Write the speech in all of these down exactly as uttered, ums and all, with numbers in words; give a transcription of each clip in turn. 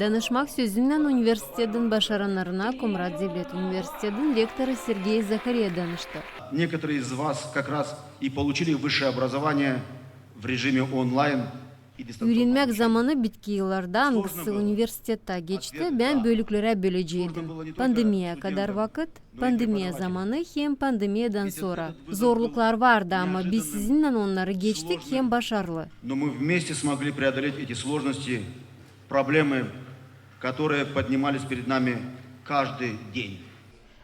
Danışmak sözünnän universitetin başarannarına Komrat devlet universitetin rektoru Sergey Zaharev danıştı. Некоторые из вас как раз и получили высшее образование в режиме онлайн и дистанционного обучения. Üürenmäk zamanı bitki yıllarda, angısı universitettä geçti, bän bölüklerä böleceydim. Pandemiya kadar vakıt, pandemiya zamanı hem pandemiyadan sora. Zorluklar vardı, ama biz sizinnän onnarı geçtik hem başarılı. Но мы вместе смогли преодолеть эти сложности, проблемы, которые поднимались перед нами каждый день.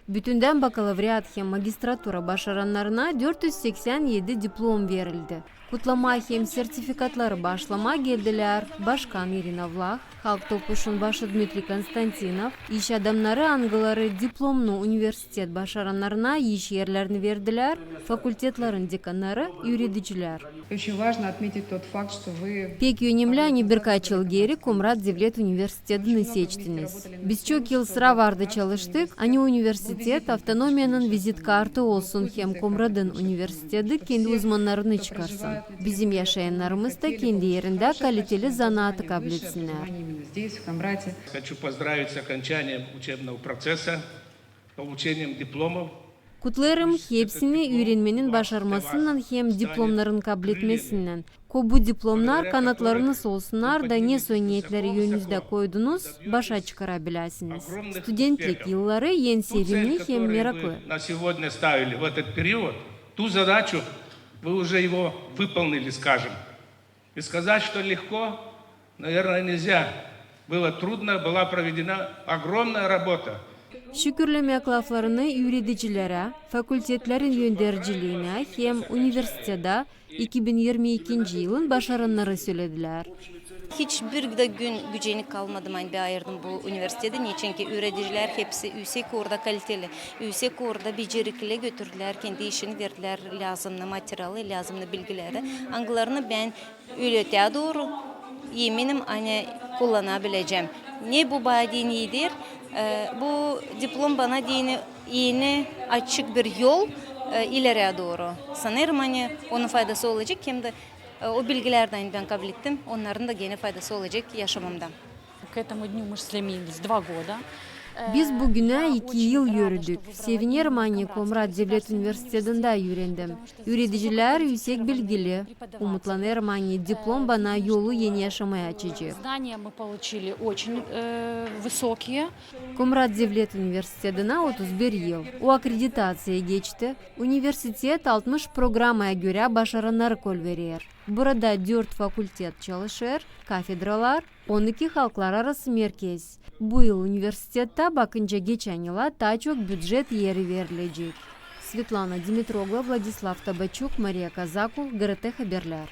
Bütündän bakalavriat hem magistratura başarannarına dört üz seksän edi diplom verildi. Kutlamaa hem sertifikatları baaşlamaa geldilär başkan İrina Vlah, Halk Topuşun başı Dmitriy Konstantinov, iş adamnarı, angıları diplomnu universitet başarannarına iş erlerini verdilär, fakultetlerin dekannarı, üüredicilär. Очень важно отметить тот факт, что вы... Pek önemli, ani birkaç yıl geeri Komrat devlet universitetini seçtiniz. Biz çok yıl sıra vardı çalıştık, ani universitet avtonomiyanın vizit kartı olsun hem Komratın universiteti kendi uzmannarını çıkarsın. Bizim yaşayannarımız da kendi erindä kaliteli zanaatı kabledinnär. Здесь, в Комрате. Хочу поздравить с окончанием учебного процесса, получением дипломов. Kutlêêrım hepsini üürenmenin başarmasınnan hem diplomnarın kabletmesinnän. Ko bu diplomnar kanatlarınız olsunnar da, ne soy neetleri önünüzdä koydunuz, başa çıkarabilesiniz. Studentlik yılları en sevimli hem meraklı. На сегодня ставили в этот период, ту задачу, вы уже его выполнили, скажем. И сказать, что легко, наверное, нельзя. Было трудно, была проведена огромная работа. Şükürlemäk laflarını üüredicilerä, fakultetlerin önderciliinä hem universitetä iki bin irmi ikinci yılın başarannarı söledilär. Hiçbir dä gün gücenik kalmadım, ani bän ayırdım bu universiteti. Neçin ki üüredicilär hepsi üüsek uurda kaliteli, üüsek uurda becerikli, götürdülär, kendi işini verdilär, lääzımnı materialı, lääzımnı bilgileri, angılarını bän ileri dooru, eminim, ani kullanabilecäm. Ne bu bana deyni iidir, e, bu diplom bana deyni eni açık bir yol, e, ileri dooru. Sanêrım, ani onun faydası olacek, hem dä, e, o bilgilär dä, ani bän kablettim, onnarın da genä faydası olacek yaşamamda. К этому дню мы стремились два года. Biz bu günä iki yıl yörüdük. Sevinerim, ani Komrat devlet universitetindä üürendim. Üüredicilär üüsek bilgili. Umutlanêrım, ani diplom bana yolu eni yaşamaya açacek. Знания мы получили очень, э, высокие. Komrat devlet universitetinä otuz bir yıl. O akkreditaţiyayı geçti. Universitet altmış programaya görä başarannarı kölverer. Burada dört fakultet çalışêr, kafedralar, on iki halklararası merkez. Bu yıl universitettä, bakınca geçän yıla, taa çok bücet eri verilecek. Svetlana Dimitroglu, Vladislav Tabaçuk, Mariya Kazaku, GRT Haberlär.